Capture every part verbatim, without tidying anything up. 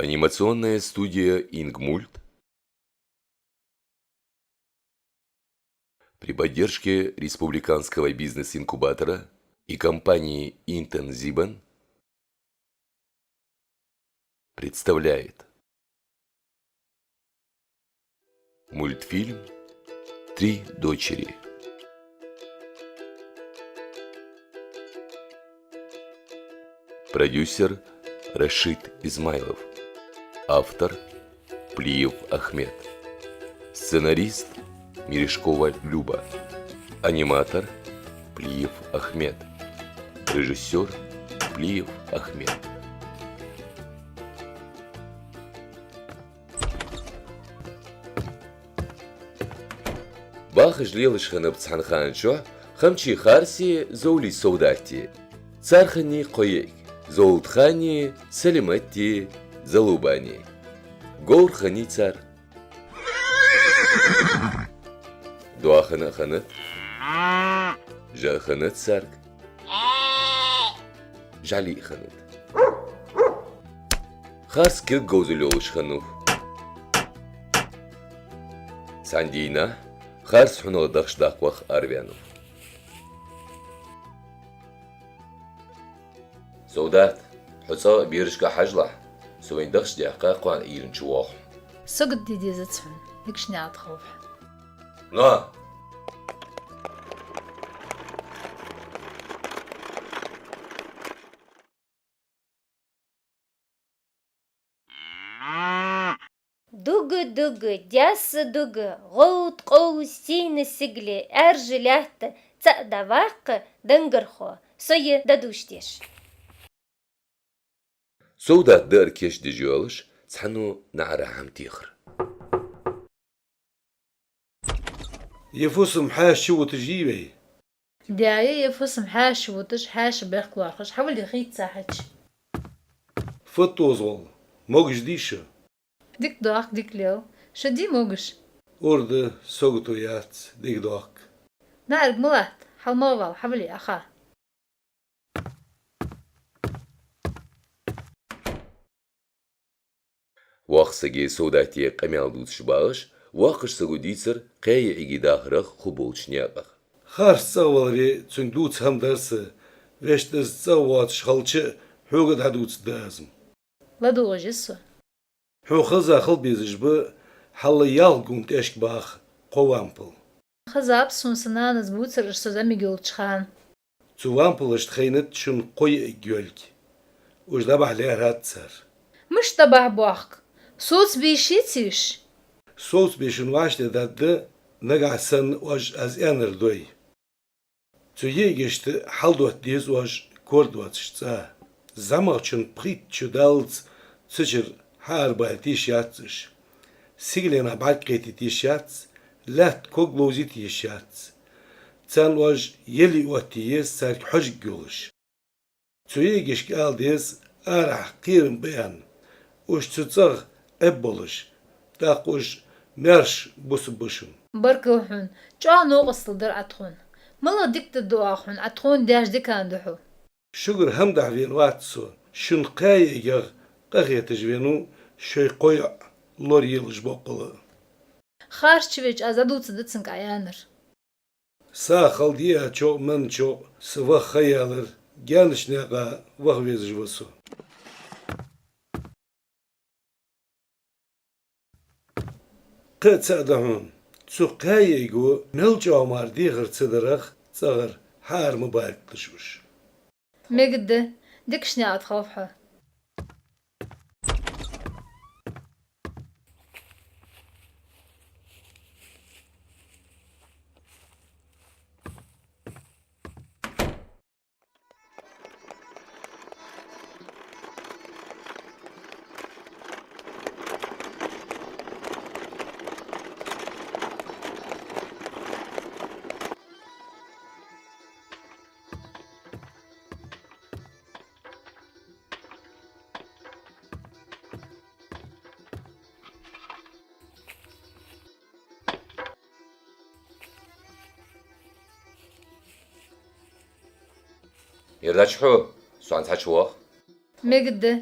Анимационная студия «Ингмульт» при поддержке Республиканского бизнес-инкубатора и компании «Интензибен» представляет мультфильм «Три дочери». Продюсер Рашид Измайлов. Автор Плиев Ахмед. Сценарист Мережкова Люба. Аниматор Плиев Ахмед. Режиссёр Плиев Ахмед. Бахаш лелаш хиннаб цхьан хана чухь Хамчий Харси Зовлий Совдати. Цар хиннай кхо йиӀиг: Зовлатхани, Салимати, Залубани. Говр хиннай цар. Доахан а хиннад, жа а хиннад царга, жӀали а хиннад. Харс кулг говзал йолаш хиннав. Цхьан дийнахьа Харс хьунагӀа дахча даккха ваха араваьннав. Совдат, хьо цӀагӀа а берашка а хьажалахь, со вайна дахча даьккха кхоана Ӏуйранна чувоагӀа хьо. Сагот де дезац хьона, дикашта аьлча хов хьо. Но! Дуга, дуга, даьсса дуга, гӀовта, къовса, сийна сигале, аьржа лаьтта, цаӀ дӀаваккха, дангархо, со я дӀадувцадеш. Совдат даар кийчдеш йолаш цхьанне наӀара хӀама техар. Ер фусам хьаьша чу вуташ йий вай? Да, ер фусам хьаьша чу вуташ, хьаьша бехк лоархӀаш, хьавале хийца хьача. Фу тӀозгӀал, могаш дий шо? Дика доахк, дика лел. Шо дий могаш? Урда, сагото яц, дика доахк. НаӀарга ма латт, хьалмагӀа вала, хьавале, аха. Воккхача саго Совдате къамаьл дувцаш багӀаш, воккхача саго дийцар кхаь йиӀига дахарах, хургболча наькъах. Харс цӀагӀа валаре цунга дувца хӀама дар са, вешта из цӀагӀа воацаш хилча а, хьога дӀадувцаргда аз-м. ЛадувгӀаш я со. Хьона хеза хила безаш ба хьалла ялх гун тӀехьашка баха кхо вампал. Хезаб сона са нанас бувцараш со зӀамига йолча хана. Цу вампалашта хайнад шун кхо йиӀиг йолга. Уж дӀабахьа лаьрхӀад цар. Мишта дӀабахьа боахк? Совцабе йиш яций уж? Совцабе шун вӀаштӀехьдаргда, нагахьа санна оаш аз аьннар дой. Цу йиӀигашта хьалдотта деза оаш кора доацаш цӀа. ЗӀамагӀчун пхийтта шу даллалца цу чура хьаарабалийта йиш яц уж. Сигаленах бӀарг кхетийта йиш яц, лаьтта ког ловзийта йиш яц. Царна оаш яле оттае еза, царга хьожаргйолаш. Цу йиӀигашка ала деза арахьа кхерам ба аьнна. Уж цу цӀагӀа Ӏебболаш, тӀаккха уж маьрша бусаргба шун. Баркал хьона, чӀоагӀа новкъостал дар Ӏа тхона. МалагӀа дика дар ду оаха хьона, Ӏа тхона деш дикан да хьо. Шугара хӀама дахьа вена вац со, шун кхаь йиӀигах къахеташ венав шоай кхо йоӀ лораелаш боккъала а. Харс чувеча аз дӀадувцаргда цунга Ӏа аьннар. Са хала диа чоа, мана чоа, са ваха ха ялар, гаьнарча наькъа ваха везаш ва со. Кхы а цаӀ да хьона, цу кхаь йиӀиго мел чӀоагӀа мара дехар ца дарах цӀагӀара хьаара ма балийталаш уж. Мегаргда, дикашта аьлча хов хьо. Ер дац хьо, со хьанца хьачувоагӀа. Мегаргда.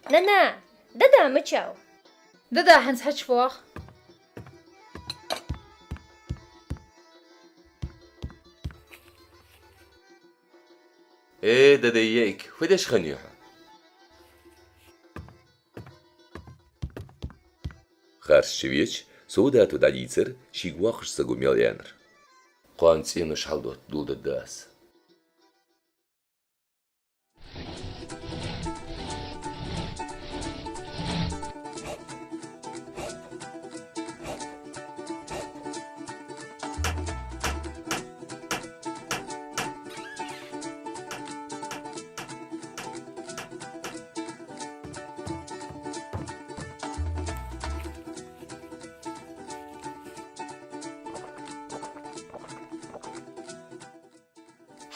Нана, дада мичав? Дада хӀанз хьачувоагӀа. Э, дадай йиӀиг, фу деш хиннай хьо? Харц чувеча, Саудата дӀадийцар шийга воккхача саго мел аьннар. Кхоана цӀенош хьалдотта дулдергда аз.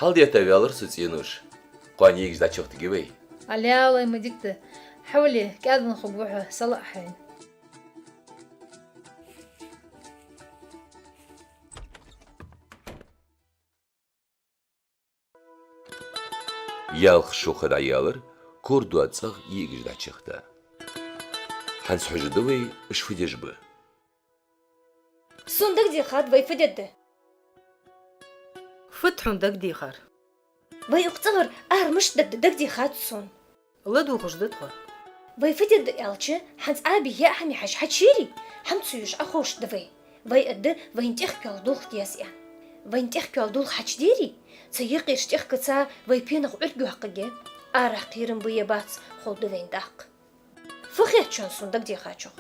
Хьалдетта ваьлар со цӀенош. Кхоана йиӀигаш дӀачуяхийтаргья вай. Алялай ма дика да. Хьавола, кӀаьдвенна хургва хьо, салаӀа хьайна. Ялх шу ха дӀаяьлар, кора доаца цӀагӀа йиӀигаш дӀачуяхийта. ХӀанз хьожаргда вай, уж фу деш ба. Сона дагадехад, вай фу дергда. Фуд хьона дагадехар? Вай укх цӀагӀара ара мишта дергда, дагадехад сона. ЛадувгӀаш да тхо. Вай фу дергда аьлча, хӀанз Ӏаби яа хӀама хьажа хьачуйийрий, хӀама ца юаш Ӏоховшаргда вай. Вай аргда, вайна тӀехкола дулх деза аьнна. Вайна тӀехкола дулх хьачудийрий, цу юкъерча тӀехкаца вай пенах Ӏург йоаккхаргья, арахьа кхерам ба е бац ховргда вайна тӀаккха. Фу хет шоана сона дагадехачох?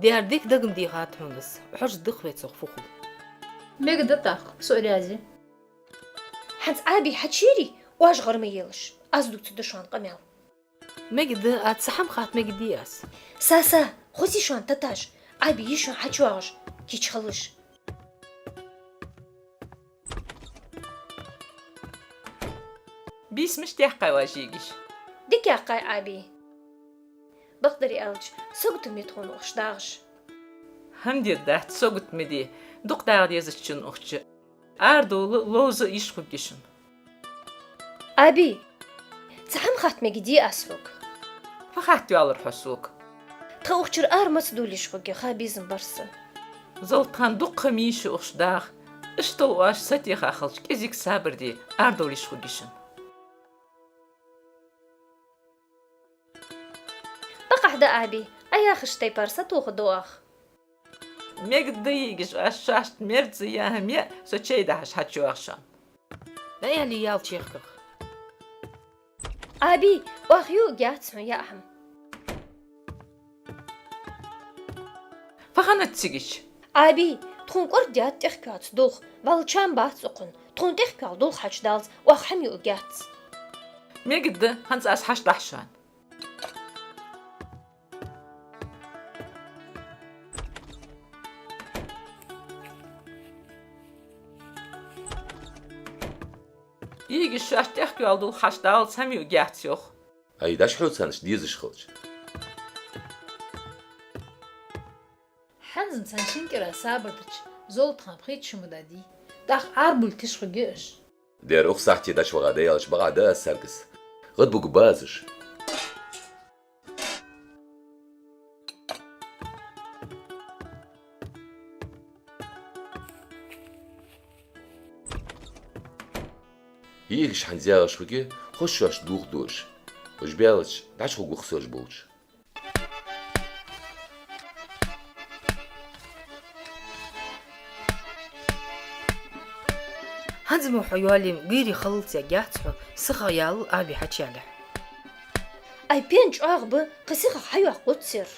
Дера дика дага ма дехад хьона из, хьожаргда-кх вай цох фу хул. Мегаргда тӀаккха, со раьза я. ХӀанз Ӏаби хьачуйийрий, оаш гӀар ма елаш, аз дувцаргда шоана къамаьл. Мегаргда, аз цхьа хӀама хатта мегаргдий аз? Са, са, хозий шоана таташ, Ӏаби йий шоана хьачувоагӀаш, кийча хилалаш. Бийса мишта яьккхай оаш йиӀигаш? Дика яьккхай, Ӏаби. Бакъдар аьлча, сагота ма дий тхона укхаза дагӀаш. ХӀама дер дац, сагота ма дий, дукха дагӀа дезачунна укх чу. Арадовла, ловза йиш хургья шун. Ӏаби, цхьа хӀама хатта мегаргдий аз хьога? Фу хатта йоаллар хьо сога? Тха укх чура ара маца довла йиш хургья, ха безам бар са. Золтхан, дукха ма йий шо укхаза дагӀа. Иштта оаш сатеха хилча, кӀезига сабар де, арадовла йиш хургья шун. Бакъахьа да, Ӏаби, Ӏа яхача тайпара сатохаргда оаха. Мегаргда йиӀигаш, оаш шоашта мерза яа хӀама яа, со чай дахьаш хьачувоагӀа шоана. ДӀаале ялчехках. Ӏаби, оаха юаргьяц хьона яа хӀама. Фу хиннад цига? Ӏаби, тхона кӀордадаьд тӀехкоаца дулх, валлахӀи, чам бац укхун, тхона тӀехкола дулх хьачудаллалца оаха хӀама юаргьяц. Мегаргда, хӀанз аз хьачудахь шоана. ЙиӀигаш шоашта тӀехкола дулх хьачудаллалца хӀама юаргьяц, йоах. Ай, дӀахьо царна, дезаш хилча. ХӀанз царна шин кӀира сабар дича, Золтхан пхийтта шу ма дадий. ТӀаккха арабовла тиша хургья уж. Дера укх сахьте дӀачувахар да аьлча, бакъахьа да аз царга из. ГӀадбугаргба аз уж. ЙиӀигаш хӀанз ягӀаш хургья, хоза шоашта дохаду уж. Уж баьлча, дӀачухургва-кх со уж болча. ХӀанз мо хьо йоалае гӀийре хилалца яггьяц хьо, сиха ялал Ӏаби хьачуялехь. Ай, пен чӀоагӀа ба, кхы сихагӀа хьайоаккх оццера.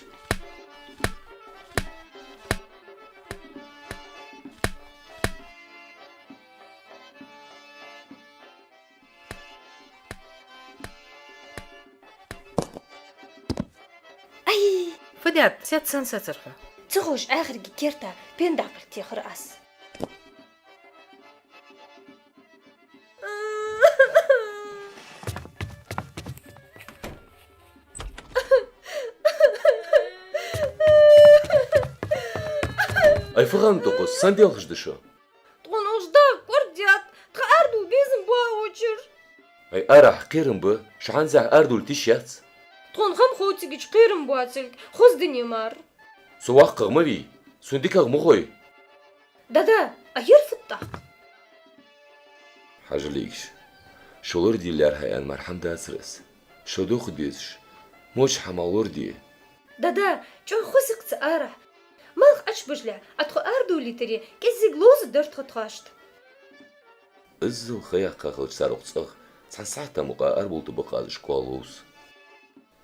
Ай! Фу даьд, сецца сецар хьо? Ца ховш, аьхарги керта пен дӀакхалхьа техар аз. Ай, фу хиннад укхаза, сенна делхаш да шо? Тхона укхаза дагӀа кӀордадаьд, тха арадовла безам боагӀача. Ай, арахьа кхерам ба, шо хӀанзахьа арадовла тиша яц. Тхона хӀама ховцигача кхерам боацилга хоза дин я мара. Со воккхагӀа ма вий, сона дикагӀа ма хой. Да-да, а ер фуд тӀаккха? Хьажал, йиӀигаш, шо лорадийла лаьрхӀа аьнна мара хӀама дацар аз. Шо дохаде дезаш, моча хӀамах лораде. Да-да, чӀоагӀа хоза я-кх цу арахьа. Малх Ӏочубужалехь, а тхо арадовлийтаре, кӀеззига ловзаргдар тхо тхоашта. Иззал ха яьккха хилча цар укх цӀагӀа цхьан сахьата мукъагӀа арабовлийта ба-кх аз уж коа ловза.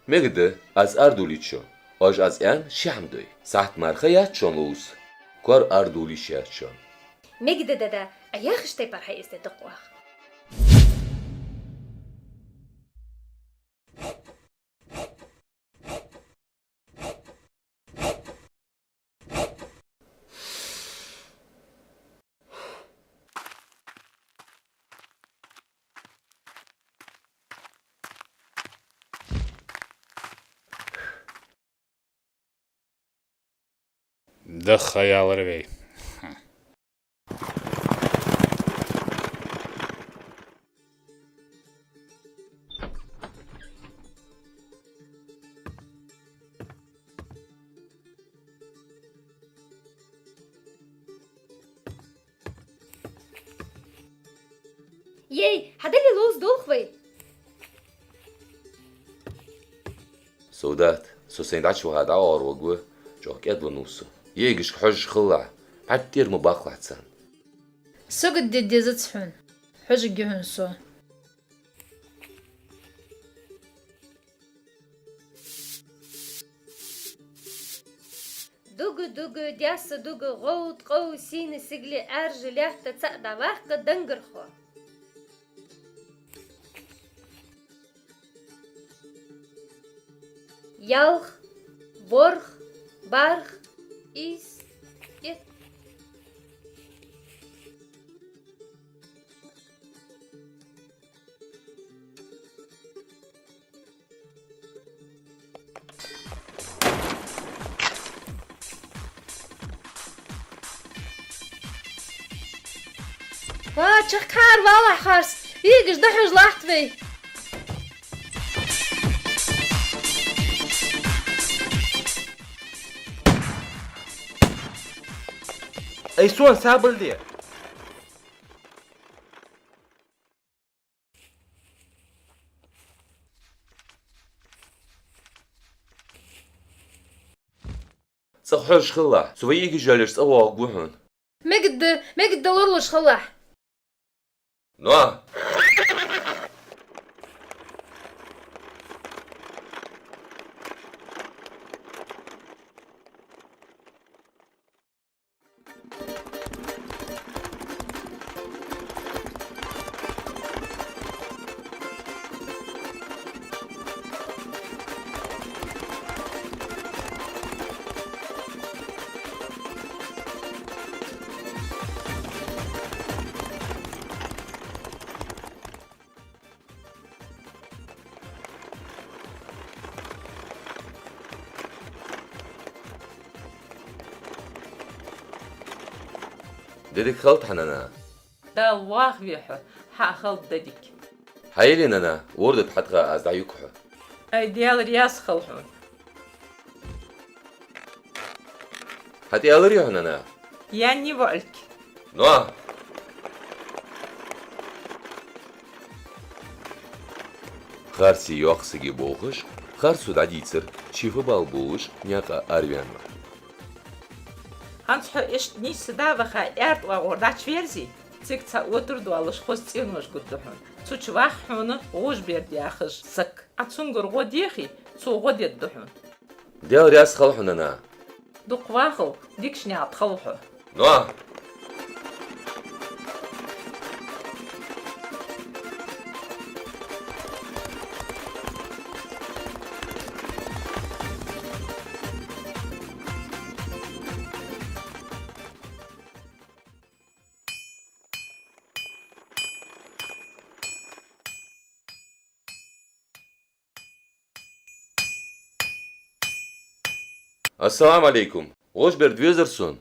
Мегаргда, аз арадовлийт шо. Оаш аз аьнна ши хӀама дой. Сахьат мара ха яц шоана ловза. Коа арадовлийта йиш яц шоана. Мегаргда, да-да, Ӏа яхача тайпара хьаэцаде дукха ваха. Даха ялар вай. Ей, хьадале ловза долх вай. Саудат, со сайна дӀачуваха дӀаоагӀаргва, чӀоагӀа кӀаьдланав со. ЙиӀигашка хьожаш хилалахь, бӀаргтӀера ма баккхалахь царна. Сагот де дезац хьона, хьожаргья хьона со. Дуга, дуга, даьсса дуга, гӀовда къов, сийна сигале, Ӏаьржа лаьтта цаӀ дӀаваккха дангархо. Ялх, ворхӀ, бархӀ, ийс, итт. Ва, чакхъяр валахь харц, йиӀигаш дӀахьожалахь вай. Ай, сона сабалде! ЦӀагӀа хьожаш хилалахь, со вай йиӀигаш йоалаеш цӀавоагӀаргва хьона. Мегаргда, мегаргда, лоралуш хилалахь. Но! Де дика хилда хьа, нана. Дала вахаве хьо, хьа а хилда де дика. Хьаеле, нана, ворда тӀа хьатӀа аз дӀаюг хьо. Ай, Даьла раьза хилва хьона. ХьатӀаяларий хьо, нана? Яьннай воӀалга. Но! Харцеи йоккхача саги болхаш, харцо дӀадийцар, ший фу бала болаш, наькъа араваьннав. ХӀанз хьо иштта нийсса дӀаваха, аьрда оагӀора дӀачуверзий, цига цхьа отар доаллаш хоза цӀенош гургда хьона. Цу чу вах хьона ГӀожберд яхаш саг. Ӏа цунгара гӀо дехе, цо гӀо дергда хьона. Даьла раьза хилва хьона, нана. Дукха вахал, дикача наькъа тӀа хилва хьо. Но! Ассаламу Ӏалайкум. ГӀожберд везар сона.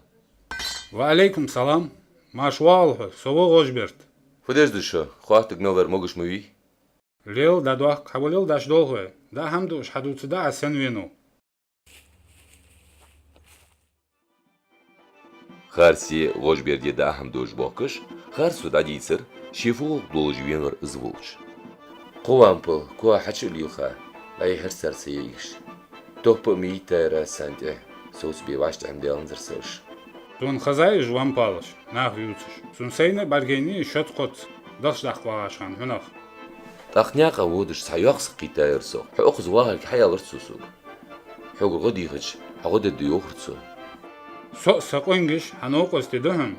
Ва Ӏалайкум салам. Марша воагӀалва хьо, со ва ГӀожберд. Фу деш да шо, хоаттаргда мел вар могаш ма вий? Лела, дӀадоаккх, хьавалал, дӀадолх вай. ДӀа хӀама дуаш хьадувца дӀа, сенна венав. Харце вожберде дӀа хӀама дуаш боахкаш, Харцо дӀадийцар, ше фу гӀулакх долаш венавар из волча. Кхо вампал, коа хьача а лийха, дӀайихьар цар цхьа йиӀигаш. Топпа а ма йийтаяр аз царна тӀехьа, совцабе вӀаштӀехьа ма даьланзар са уж. Сона хезай уж вампалаш, нах вувцаш. Сона сайна а бӀаргаяйнай шоца-кхоаца дахча дӀакхоагӀаш хана хьунагӀа. ТӀаккха наькъа водаш цхьа йоккха саг кхийттаяр сох. Хьо укхаза вахарга хьааьлар цо сога. Хьогара гӀо дийхача, хьа гӀо дергда йоахар цо. Со а, са къонгаш хьа новкъостий да хьона.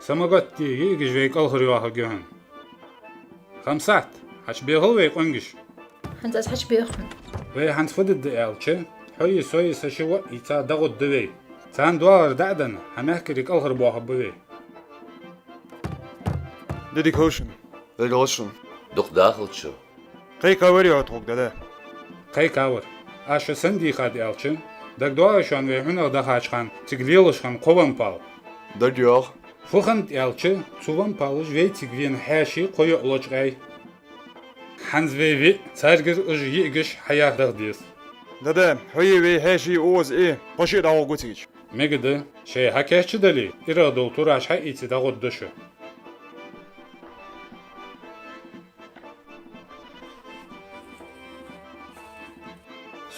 Са ма готта, йиӀигаш вай кӀалхарйоахаргья хьона. Хамсат, хьачубехал вай къонгаш. ХӀанз аз хьачубех хьона. Вай хӀанз фу дергда аьлча, хьои сои са ши воӀи цхьа дӀагӀоргда вай. Царна доагӀар дӀа а денна, хьа мехкарий кӀалхарбоахаргба вай. Ди дика хийла шун. Ди дика хийла шун. Дукха дахалда шо. Кхайкаварий хьо тхога, дада? Кхайкавар. Аз шо сенна дийхад аьлча, дагадоагӀий шоана вай хьунагӀа дахача хана цига лелаш хинна кхо вампал? ДагайоагӀа. Фу хиннад аьлча, цу вампалаша вай цига вена хьаьший, кхо йоӀ лочкъаяьй. ХӀанз вай виъ, царгара уж йиӀигаш хьаяха даха деза. Дада, хьои вай хьаьшеи укхаза Ӏе, тхо шиъ дӀагӀоргва цига. Мегаргда, шоай хьакийчдале, ирагӀдола тураш хьаийце дӀагӀоргда шо.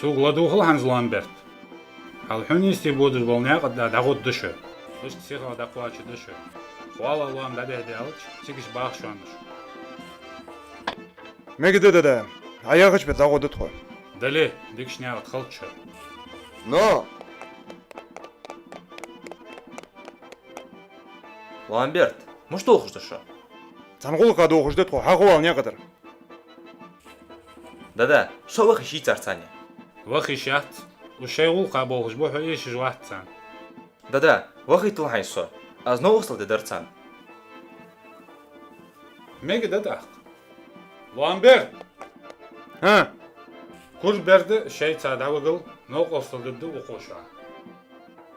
Сога ладувгӀал хӀанз, Ламберт. Хьал хьона йисте бодаш бола наькъа тӀа дӀагӀоргда шо. Иштта сихагӀа дӀакхоачаргда шо. Хьола лоам дӀадехьадаьлча, цига баха шоана уж. Мегаргда, дада, Ӏа яхача бесса дӀагӀоргда тхо. Дале, дикача наькъа тӀа халда шо. Но! Ламберт, мишта долхаш да шо? Цхьан гӀулакха долхаш да тхо, хьахьовла наькъа тӀара. Дада, со ваха йиш йий царца? Ваха йиш яц, уж шоай гӀулакха болхаш ба, хьо эшаш вац царна. Дада, вахийтал хьайна со, аз новкъостал дергдар царна. Мегаргда тӀаккха. Ламберт! ХӀа? Кура берда шоайца дӀавигал, новкъостал дергда укхо шоана.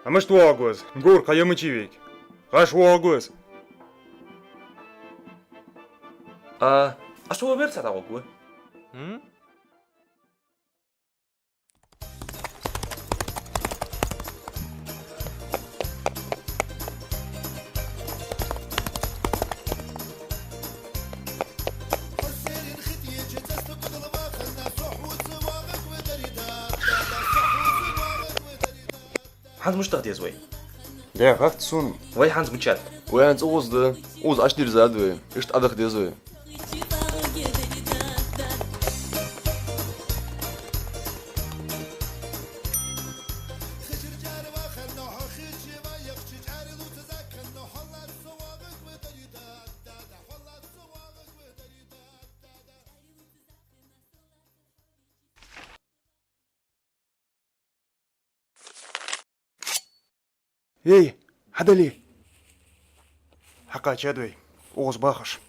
Амма мишта воагӀаргва из? Гур кхаьча ма вий вайга. ГӀаш воагӀаргва из? А, а со вай берца дӀагӀоргва. М? ХӀанз мишта даха деза вай? Де, гӀахта сона. Вай хӀанз мичад? Вай хӀанз укхаза да, укхаза Ӏочудерзад вай. Иштта Ӏодаха деза вай. Эй, хьадале! Хьакхаьчад вай, укхаза бахаш.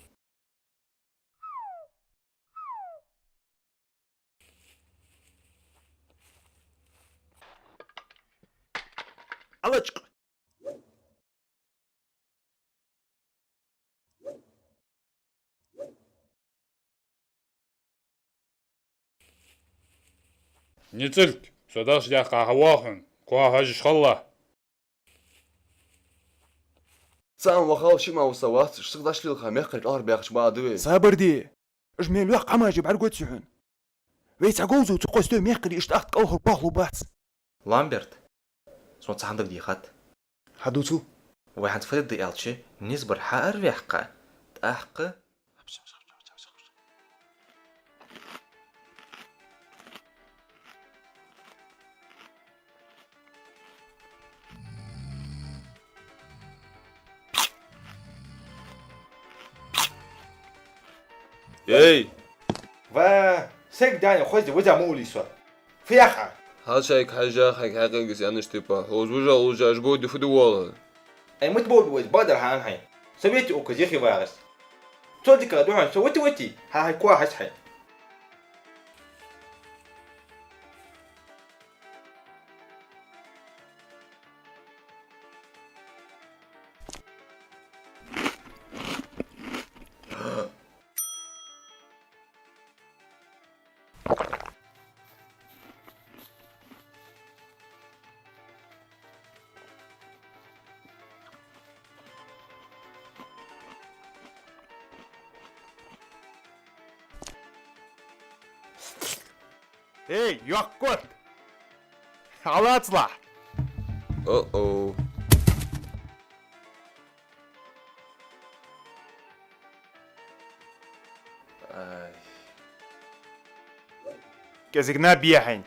Алачкъ! НицӀилг, со дахча даьккха хьавоагӀа хьона, кхоа хьожаш хилалахь. Цхьа а вахал шиъ ма вусавац, шух дӀалелха мехкарий кӀалхарбаьхача бакъахьа да вай. Сабар де! Уж мел йоккха хӀамаш я бӀаргагой хьона. Вай цхьа говзал ца кхоссайой, мехкарий иштта ахта кӀалхарбоахалургбац. Ламберт, сона цхьа хӀама дагадехад. Хьадувцал. Вай хӀанз фу дергда аьлча, низ бар хьаараваьккха, тӀаккха. Эй! Ва, саг дани хозди вуза мули со. Фу яха? Хьал шайга хьежжа, хьайга хьакъегис янаш типа. Хьоз вужа улжа аш боди фу ду вола? Ай, мут боди вуз, бадар хьан хьай. Совети ока зихи вагас. Цо дика духьан, со вати вати, хьа хьай куа хьас хьай. Эй, йоккха кот! Хьалацалахь! О-о. Ай. КӀезига наб бехьийна.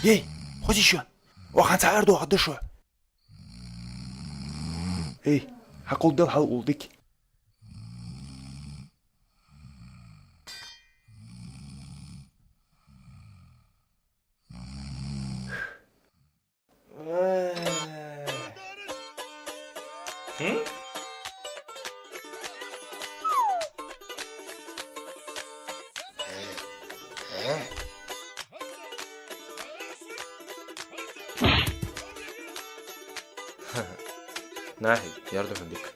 Эй, хоза шо! Оаха цхьа арадоахаргда шо. Эй, хьакхолдал хьал улдик. Нахи, ярда хӀама дика.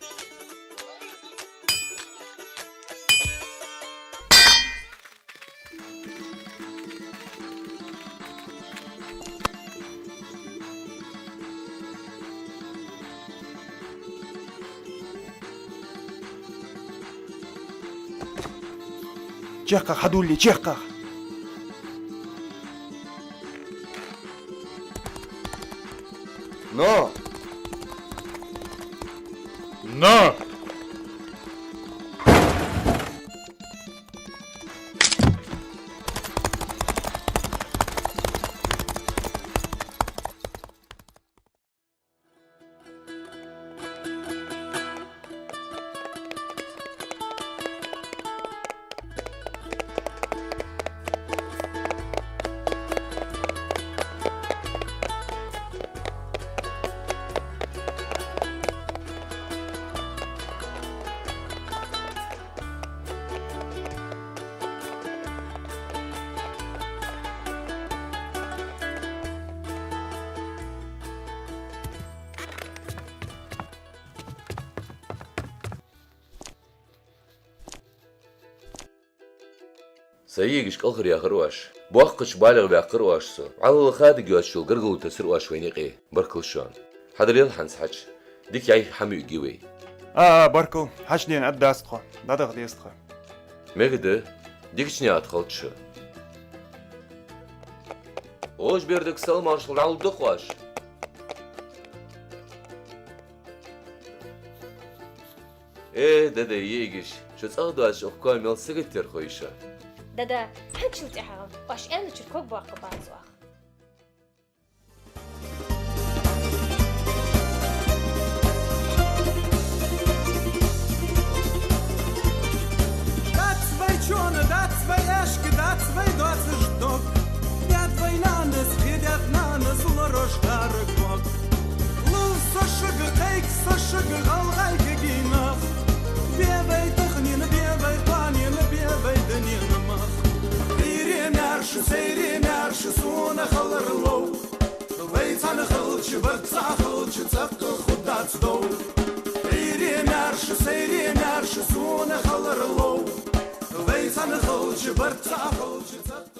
Чехка хьадувла, чехка. Но! Но! Са йиӀигаш кӀалхаръяхар оаш. Боккхача балагӀа ваьккхар оаш со. Ӏалла хадига йоацачул гаргало тессар оаш вайна юкъе. Баркал шоана. Хьадарел хӀанз хьача. Дика яй хӀама юӀги вай. А, а, баркал. Хьача дена аргдац тхо. ДӀадаха деза тхо. Мегаргда, дикача наькъа тӀа халда шо. Оаш бердага салмашал дӀалургда-кх оаш. Э, дадай, йиӀигаш, шо цӀагӀа доацаш укх коа мел сагота терхой шо. Дада, хьанчул тӀехьагӀа, оаш аьнначура ког боаккхаргбац оаха. Дац вай чона, дац вай аьшка, дац вай доацаш дог. Даьд вай нанас, кхедаьд нанас лораша дара ког. Лов со шуга, кхайк со шуга, гӀалгӀай кагий нах. Бе вай таханена, бе вай кхоанена, бе вай дунен мах. Ӏуйре маьрша, сайре маьрша, сона хилар лов. Вай цхьана хилча, барт цхьа хилча, цӀаккха хургдац дов. Ӏуйре маьрша, сайре маьрша, сона хилар лов. Вай цхьана хилча, барт цхьа хилча, цӀаккха